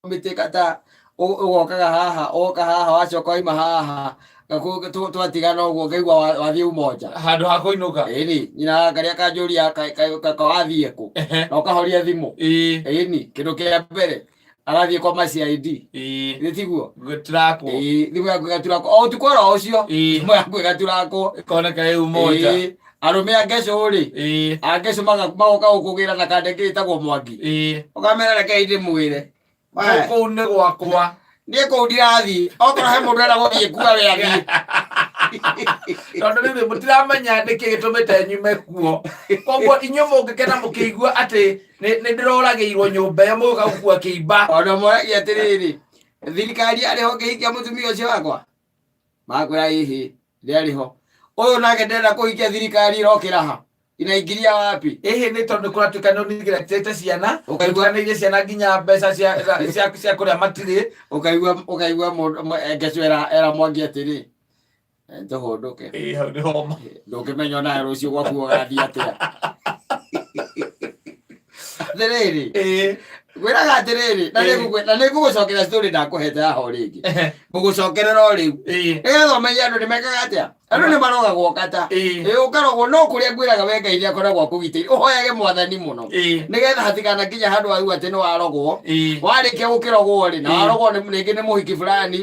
Mĩtĩ kata ũgokaga haha, ũgoka haha, wacoka waima haha, twatigana ũguo ngaigua wathiĩ Umoja. Handũ ha kũinũka. Ĩni, nyina karĩa kanjũria ka wathiĩ kũ? Na ũkahoria thimũ. Ĩni, kĩndũ kĩa mbere arathiĩ kwa ma CID. Nĩ tiguo? Gũtirakwo. Ĩĩ, thimũ yaku ĩgaturakwo o ũtukũ oro ũcio. Thimũ yaku ĩgaturakwo. Ĩkoneka ĩ Umoja. Ĩĩ, arũme a ngecũ rĩ, a ngecũ magoka gũkũgĩra na kandenge gĩtagwo Mwangi. Ũkamera rekei ndĩmwĩre. Kũu kũu nĩ gwakwa. Niĩ kũu ndirathiĩ, okorwo he mũndũ ũrenda gũthiĩ kuo we athiĩ. Tondũ rĩrĩ mũtiramenya nĩkĩ gĩtũmĩte nyume kuo, koguo inyuĩ mũngĩkena mũkĩigua atĩ nĩ ndĩroragĩirwo nyũmba ĩyo mũgũka gũkua kĩimba. Ona moragia atĩrĩrĩ, thirikari yarĩ ho ngĩhikia mũtumia ũcio wakwa? Makwĩra ĩhĩ, ndĩarĩ ho. Ũyũ nake ndĩrenda kũhikia, thirikari ĩrokĩra ha? Inaingiria wapi? Ĩhĩ, nĩ tondũ nĩ kũratuĩka nĩ ũnigĩrĩte ciana. Ũtiganĩirie ciana nginya mbeca cia kũrĩa matirĩ. Ũkaigua mũndũ ngeco era Mwangi atĩrĩ, "Eh, tũhũndũke." Ĩĩ, hau nĩ homa. Ndũngĩmenya onawe rũciũ gwaku ũgathiĩ atĩa. Atĩrĩrĩ, ngwĩraga atĩrĩrĩ, na na nĩngũgũcokeria story ndakũhete haha o rĩngĩ, ngũgũcokerera o rĩu, nĩgetha ũmenye andũ nĩ mekaga atĩa. Andũ nĩ marogagwo kata. Ĩ, ũkarogwo, no kũrĩa ngwĩraga we Ngai nĩ akoragwo akũgitĩire. Ũhoyage Mwathani mũno, nĩgetha hatikana kinya handũ waigua atĩ nĩ warogwo. Warĩkia gũkĩrogwo rĩ, na warogwo rĩngĩ nĩ mũhiki fulani,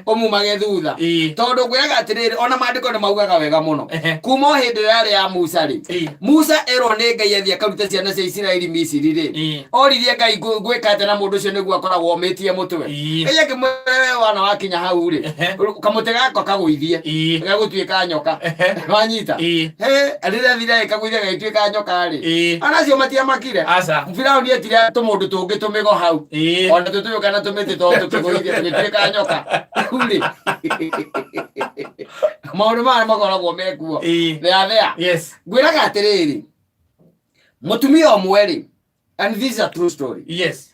ũmumage thutha. Tondũ ngwĩraga atĩrĩrĩ, ona maandĩko nĩ maugaga wega mũno, kuma o hĩndĩ ĩrĩa yarĩ ya Musa rĩ, Musa erwo nĩ Ngai athiĩ akarute ciana cia Isiraeli Misiri rĩ, oririe Ngai, "Ngwĩka atĩa na mũndũ ũcio nĩguo akoragwo omĩtie mũtwe?" Ngai akĩmwĩra, "We wana wakinya hau rĩ, kamũtĩ gakwa kagũithie, gagũtuĩka nyoka." Wanyita? He rĩrĩa athire agĩkagũithia gagĩtuĩka nyoka rĩ, anacio matiamakire. Aca. Firauni etire tũmũndũ tũngĩ tũmĩgo hau, ona tũtũyũka na tũmĩtĩ to tũkĩgũithia tũgĩtuĩka nyoka. Rĩu rĩ, maũndũ maya makoragwo mekuo. Thea thea. Ngwĩraga atĩrĩrĩ, mũtumia ũmwe rĩ, and this is a true story,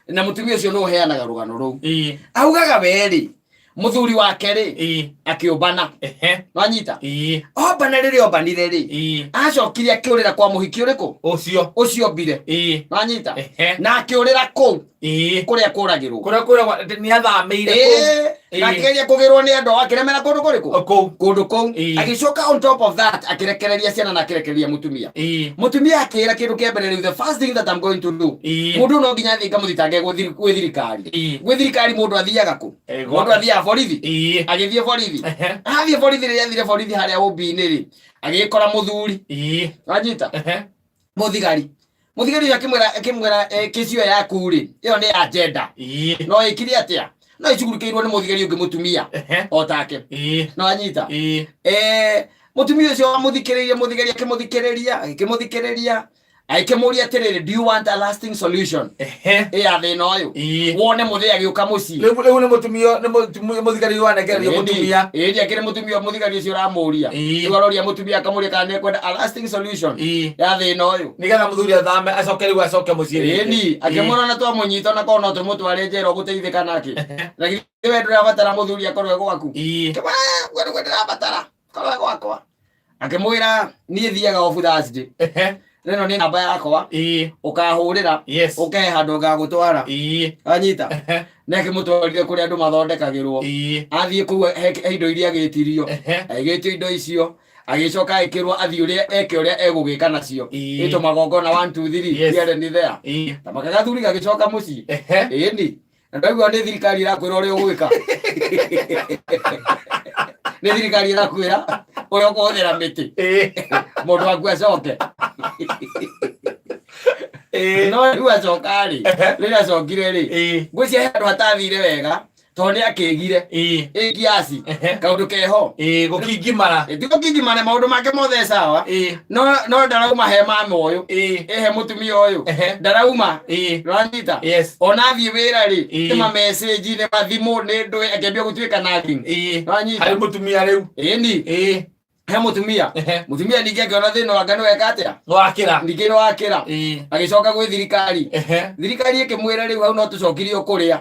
na mũtumia ũcio nĩ ũheanaga rũgano rũu, augaga we rĩ, mũthuri wake rĩ, akĩũmbana. Wanyita? Ombana, rĩrĩa ombanire rĩ, acokire akĩũrĩra kwa mũhiki ũrĩkũ? Ũcio. Ũcio ombire. Wanyita? Na akĩũrĩra kũu kũrĩa kũragĩrwo. Kũrĩa kwĩragwo atĩ nĩ athamĩire kũu. Na akĩgeria kũgĩrwo nĩ andũ ao, akĩremera kũndũ kũrĩkũ? Kũu. Kũndũ kũu. Agĩcoka on top of that akĩrekereria ciana na akĩrekereria mũtumia. Mũtumia akĩra kĩndũ kĩa mbere rĩu, "The first thing that I'm going to do, mũndũ no nginya athiĩ ngamũthitange gwĩ thirikari." Gwĩ thirikari mũndũ athiaga kũ? Mũndũ athiaga borithi. Agĩthiĩ borithi. Athiĩ borithi, rĩrĩa athire borithi harĩa ũmbi-inĩ rĩ, agĩkora mũthuri. Wanyita? Mũthigari, mũthigari ũcio akĩmwĩra, "Eh, kĩci ĩyo yaku rĩ, ĩyo nĩ ya gender. No ĩkire atĩa? No ĩcugurukĩirwo nĩ mũthigari ũngĩ mũtumia o take." No anyita? Eh, mũtumia ũcio wamũthikĩrĩirie, mũthigari akĩmũthikĩrĩria, agĩkĩmũthikĩrĩria, agĩkĩmũria atĩrĩrĩ, "Do you want a lasting solution ĩ ya thĩna ũyũ, wone mũthĩ agĩũka mũciĩ?" Rĩu nĩ mũtumia, nĩ mũthigari wanekererio mũtumia. Ĩni, akĩrĩ mũtumia, mũthigari ũcio ũramũria. Rĩu aroria mũtumia, akamũria kana nĩekwenda a lasting solution ya thĩna ũyũ, nĩgetha mũthuri athame, acoke rĩu acoke mũciĩ rĩngĩ. Ĩni, akĩmwĩra na twamũnyita ona korwo no tũmũtware njera, ũgũteithĩka nake? Na githĩ we ndũrabatara mũthuri akorwo e gwaku? Akĩmwĩra, "Eh, nĩguo ndĩrabatara korwo e gwakwa." Akĩmwĩra, "Niĩ thiaga off Thursday. Ĩno nĩ namba yakwa, ũkahũrĩra, ũkehe handũ ngagũtwara." Anyita? Nĩ akĩmũtwarire kũrĩa andũ mathondekagĩrwo. Athiĩ kũu he indo iria agĩtirio. Agĩtio indo icio, agĩcoka agĩkĩrwo athiĩ ũrĩa eke ũrĩa egũgĩka nacio. Ĩtwo magongona 1 2 3. Here and there. Ta makagathuri gagĩcoka mũciĩ. Ĩni, na ndaigua nĩ thirikari ĩrakwĩra ũrĩa ũgwĩka, nĩ thirikari ĩrakwĩra ũrĩa ũkũhũthĩra mĩtĩ mũndũ waku acoke. No rĩu acoka rĩ, rĩrĩa acokire rĩ, ngwĩciria he handũ hatathire wega, tondũ nĩ akĩgire ĩ kiasi kaũndũ keho. Gũkingimara. Ti gũkingimana, maũndũ make mothe sawa, no ndarauma he mama ũyũ. Ĩhe mũtumia ũyũ. Ndarauma. Ũranyita? Yes. Ona athiĩ wĩra rĩ, nĩ ma message, nĩ mathimũ, nĩ ndũĩ, akĩambia gũtuĩka nagging. Ũranyita? Harĩ mũtumia rĩu. Ĩni. He mũtumia. Mũtumia ningĩ akĩona thĩna wake nĩ weka atĩa? Wakĩra. Ningĩ nĩ wakĩra. Agĩcoka gwĩ thirikari. Thirikari ĩkĩmwĩra rĩu hau no tũcokirio kũrĩa.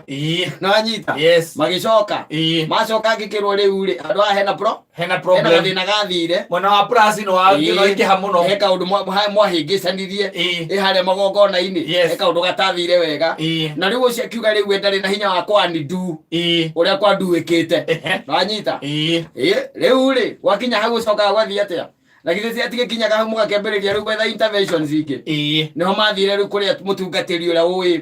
Nĩwanyita? Yes. Magĩcoka. Macoka ngĩkĩrwo rĩu rĩ, handũ haha hena pro Hena hena problem. gathĩna gathire. Mwena wa plus nĩ waingĩha mũno. He kaũndũ mwahĩngĩcanirie. Ĩ harĩa magongona-inĩ. He kaũndũ gatathire wega. Na rĩu ũcio akiuga rĩu we ndarĩ na hinya wa kwandu ũrĩa kwanduĩkĩte. Nĩwanyita? Ĩ, rĩu rĩ, gwakinya hau ũcokaga gwathiĩ atĩa? Na githĩ ti atigĩkinyaga hau mũgakĩambĩrĩria rĩu gwetha interventions ingĩ? Nĩho mathire rĩu kũrĩa mũtungatĩri ũrĩa ũĩ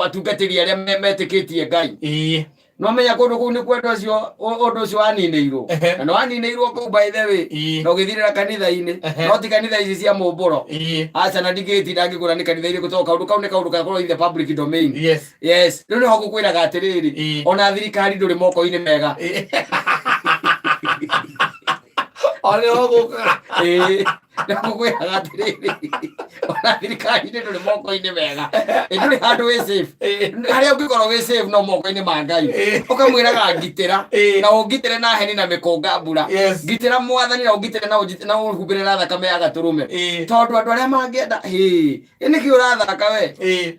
atungatĩri arĩa metĩkĩtie Ngai. No menya kũndũ kũu nĩkuo andũ acio ũndũ ũcio waninĩirwo. Na nĩ waninĩirwo kũu by the way. Na ũgĩthirĩra kanitha-inĩ. No ti kanitha ici cia mũmbũro. Aca na ndingĩgĩtinda ngĩkwĩra nĩ kanitha irĩkũ tondũ kaũndũ kau nĩ kaũndũ gakoragwo in the public domain. Yes, rĩu nĩho ngũkwĩraga atĩrĩrĩ, ona thirikari ndũrĩ moko-inĩ mega. O nĩho gũkaga. Ĩĩ, nĩho ngũkwĩraga atĩrĩrĩ, ona thirikari-inĩ ndũrĩ moko-inĩ mega. Ĩ, ndũrĩ handũ wĩ safe. Harĩa ũngĩkorwo wĩ safe no moko-inĩ ma Ngai. Ũkamwĩraga ngitĩra, na ũngitĩre na heni na mĩkũnga mbura. Ngitĩra Mwathani na ũngitĩre na ũnjite na ũhumbĩre na thakame ya gatũrũme. Tondũ andũ arĩa mangĩenda, hĩ, ĩ nĩkĩ ũrathaka we? Ĩ,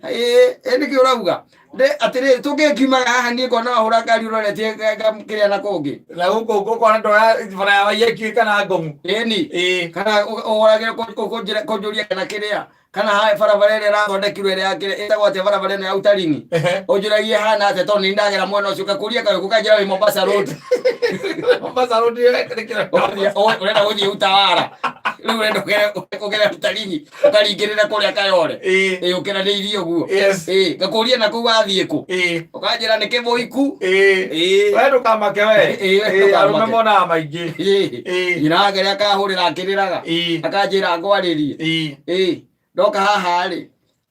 ĩ nĩkĩ ũrauga? Ndĩ atĩrĩrĩ, tũngĩkiumaga haha niĩ ngona wahũra ngari ũroretie kĩrĩa na kũngĩ. Na gũkũ ũkona ndoya bara ya Waiyaki kana Ngong'u. Ĩni. Kana ũhũragĩre kũnjũria kana kĩrĩa kana hae barabara ĩrĩa ĩrathondekirwo ĩrĩa ya kĩrĩa ĩtagwo atĩa barabara ĩno ya Utarini. Ũnjũragie hana atĩa tondũ nĩ ndagera mwena ũcio ngakũria kaĩ ũkanjĩra wĩ Mombasa Road. Mombasa Road ĩyo Ũrenda gũthiĩ Utawala. Rĩu ũrenda ũgere Utarini. Ũkaringĩrĩra kũrĩa Kayole. Ĩ ũkĩranĩirie ũguo. Ĩ ngakũria na kũu wathiĩ kũ? Ũkanjĩra nĩ Kĩbũiku. We ndũkamake we. Ĩ, we ndũkamake. Arũme monaga maingĩ. Nyina wake rĩa akahũrĩra akĩrĩraga. Akanjĩra ngwarĩrie. Ĩ ndoka haha rĩ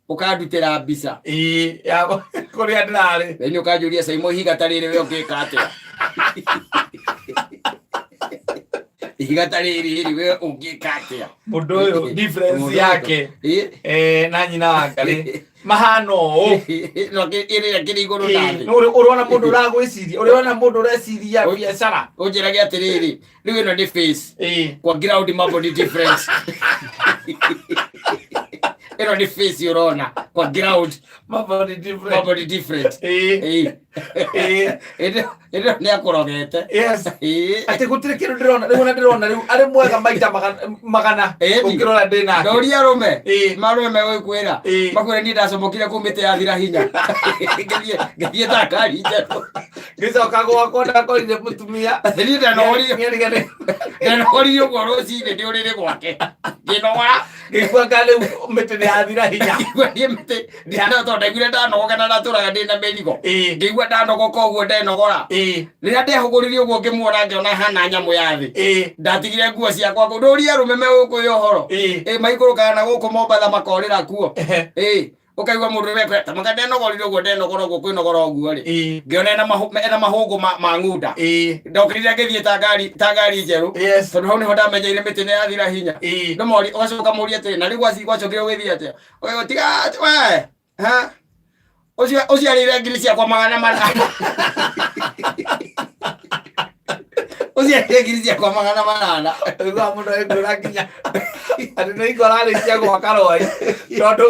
ũkandutĩra mbica. Ya kũrĩa ndĩrarĩ. Thĩinĩ ũkanjũria Saimo ihiga ta rĩrĩ we ũngĩka atĩa? Ihiga ta rĩrĩ rĩ we ũngĩka atĩa? Mũndũ ũyũ difference Mũndũ ũyũ. yake na nyina wa Ngarĩ mahana ũũ. No ĩrĩa kĩrĩ igũrũ na thĩ. Nĩ ũrona mũndũ ũragwĩciria, ũrona mũndũ ũreciria biacara. Ũnjĩrage atĩrĩrĩ, rĩu ĩno nĩ face. Kwa ground mambo ni different. Ĩno nĩ face ũrona kwa ground Mambo ni different. mambo ni different. Ĩno ĩno nĩ akũrogete. Atĩ gũtirĩ kĩndũ ndĩrona rĩu, ona ndĩrona rĩu arĩ mwega maita magana ũkĩrora ndĩ nake. Ndoria arũme. Marũme megũkwĩra. Makwĩre niĩ ndacomokire kũu mĩtĩ yathira hinya. Ngĩthiĩ ngĩthiĩ ta ngari njerũ. Ngĩcoka gwakwa ndakorire mũtumia. Niĩ ndanogorire. Ndanogorire ũguo rũcinĩ ndĩ ũrĩrĩ gwake. Ngĩnogora. Ngĩigua ka rĩu mĩtĩ nĩ yathira hinya. Ngĩigua niĩ mĩtĩ ndina tondũ ndaiguire ndanogoka na ndatũraga ndĩ na mĩrigo. Ngĩigua ndanogoka ũguo ndenogora. Rĩrĩa ndehũgũrire ũguo ngĩmuona ngĩona hana nyamũ ya thĩ. Ndatigire nguo ciakwa kũu. Ndũrie arũme megũkũhe ũhoro. Maikũrũkaga na gũkũ Mombatha makorĩra kuo. Ũkaigua mũndũ ũrĩa ta maka ndenogorire ũguo ndenogora ũguo kwĩnogora ũguo rĩ. Ngĩona ena mahũngũ ma ng'unda. Ndokĩrire ngĩthiĩ ta ngari njerũ. Tondũ hau nĩho ndamenyeire mĩtĩ nĩ yathira hinya. No mori ũgacoka mũrie atĩrĩ, na rĩu gwacokire gũgĩthiĩ atĩa? Ũkaigua tiga we, ha? Ũcio ũciarĩire ngiri ciakwa 800. Ũciarĩire ngiri ciakwa 800. Ũiguaga mũndũ agĩkwĩra nginya atĩ nĩ hingo ararĩkia gwaka rwai, tondũ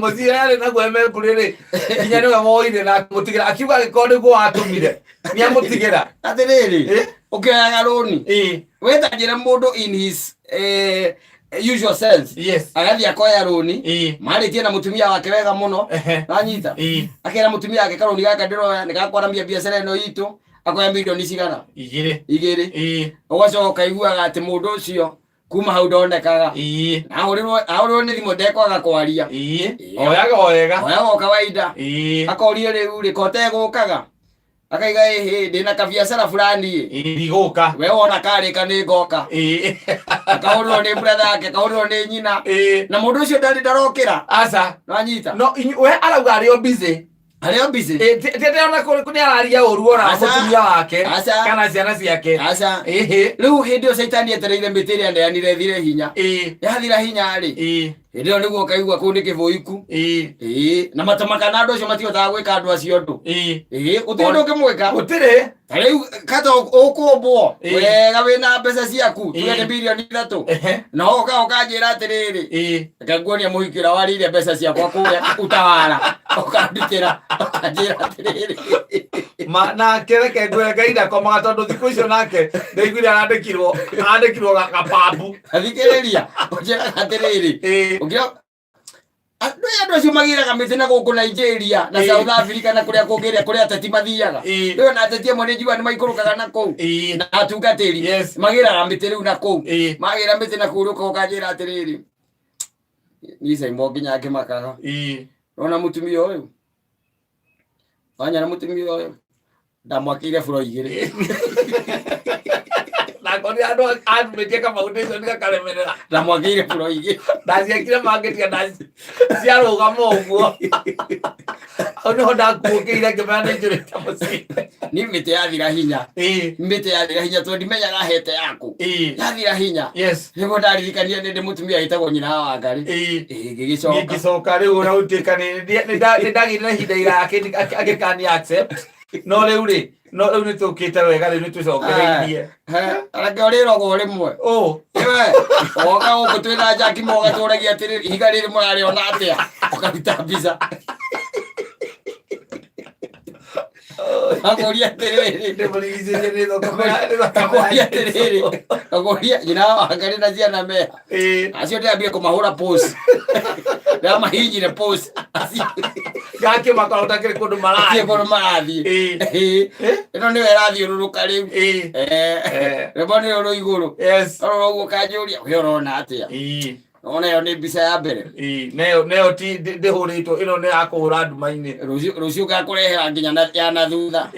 mũciĩ arĩ naguo emekũrĩ rĩ, nginya nĩwe woire na akĩmũtigĩra, akiuga angĩkorwo nĩguo watũmire nĩamũtigĩra. Atĩrĩrĩ, ũkĩoyaga rũni wĩtanjĩre mũndũ in his usual sense. Agathiĩ akoya rũni, marĩtie na mũtumia wake wega mũno, nanyita akera mũtumia wake karũni gaka ndĩroya nĩ gakwaramia biacara ĩno itũ, akoya mirioni cigana? Igĩrĩ. Igĩrĩ. Ũgacoka ũkaiguaga atĩ mũndũ ũcio kuma hau ndonekaga. Ahũrĩrwo nĩ thimũ ndekwaga kwaria. Oyaga o wega. Oyaga o kawaida. Akorio rĩu rĩ ko tegũkaga, akaiga ĩhĩ ndĩna kabiacara fulani ĩ. Ndigũka. We wona karĩka nĩ ngoka. Akahũrĩrwo nĩ brother yake, akahũrĩrwo nĩ nyina. Na mũndũ ũcio ndarĩ ndarokĩra. Aca. Nĩwanyita? No we arauga arĩ o busy. Arĩ o busy. Ti atĩ ona nĩ araria ũru ona Aca. mũtumia wake Aca. kana ciana ciake. Aca. Ĩhĩ. Rĩu hĩndĩ ĩyo caitani etereire mĩtĩ ĩrĩa neanire ĩthire hinya. Yathira hinya rĩ, hĩndĩ ĩyo nĩguo ũkaigua kũu nĩ kĩbũiku. Na matamaka na andũ acio matihotaga gwĩka andũ acio ũndũ. Gũtirĩ ũndũ ũngĩmwĩka. Gũtirĩ. Ta rĩu kata ũkũmbwo wega wĩna mbeca ciaku, tuge nĩ 3 mirioni, na ũka ũkanjĩra atĩrĩrĩ, reke nguonie mũhiki ũrĩa warĩire mbeca ciakwa kũrĩa Utawala, ũkandutĩra ũkanjĩra atĩrĩrĩ. Ma nake reke ngwĩre, Ngai ndakomaga, tondũ thikũ icio nake ndaiguire arandĩkirwo gapambu. Thikĩrĩria, ũnjĩraga atĩrĩrĩ, ũngĩra andũ acio magĩraga mĩtĩ na gũkũ Nigeria na South Africa na kũrĩa kũngĩ ĩrĩa kũrĩa ateti mathiaga. Rĩu na ateti amwe nĩ njiguaga nĩ maikũrũkaga na kũu na atungatĩri magĩraga mĩtĩ rĩu na kũu, magĩra mĩtĩ na kũu, rĩu ũkanjĩra atĩrĩrĩ, niĩ Saimo nginya ngĩmakaga. Ona mũtumia ũyũ wanyona, mũtumia ũyũ ndamwakĩire buro 2. Nakorire andũ andumĩtie ka foundation gakaremerera. Ndamwakĩire buro 2. Ndaciakire mangĩtiga ciarũgama ũguo, hau nĩho ndakuũkĩire ngĩmenya nĩ njũrĩte mũciĩ. Ni mĩtĩ yathira hinya, mĩtĩ yathira hinya, tondũ ndimenyaga hete yaku yathira hinya. Nĩguo ndaririkanire nĩ ndĩ mũtumia wĩtagwo nyina wa Wangarĩ. Ngĩgĩcoka. Ngĩcoka rĩu ona gũtuĩka nĩ ndagĩire na ihinda iraya agĩkani accept, no rĩu rĩ, no rĩu nĩ tũkĩte wega, rĩu nĩ tũcokereirie. Reke ũrĩrogwo rĩmwe. Ũ. Iwe, woka gũkũ twĩna Jaki Moga, tũragia atĩrĩrĩ, ihiga rĩrĩ mũrarĩona atĩa? Ũkaruta mbica. Akũria atĩrĩrĩ. Ndĩmũrigicĩrie nĩ thakame nĩ thakame Akũria ya atĩrĩrĩ. Jesũ. Akũria nyina wa Wangarĩ na ciana meha. Acio ndĩrambire kũmahũra pose. Ndĩramahihinyire pose. Acio Ngakĩmakora ũtakĩrĩ kũndũ acio marathiĩ. kũndũ marathiĩ. Ĩno nĩyo ĩrathiũrũrũka rĩu. Rĩmwe nĩyo rũ igũrũ. Rora ũguo ũkanjũria, we ũrona atĩa? Ona ĩyo nĩ mbica ya mbere. Neyo ti ndĩhũrĩtwo, ĩno nĩ ya kũhũra nduma-inĩ. Rũciũ ngakũrehera nginya ya na thutha.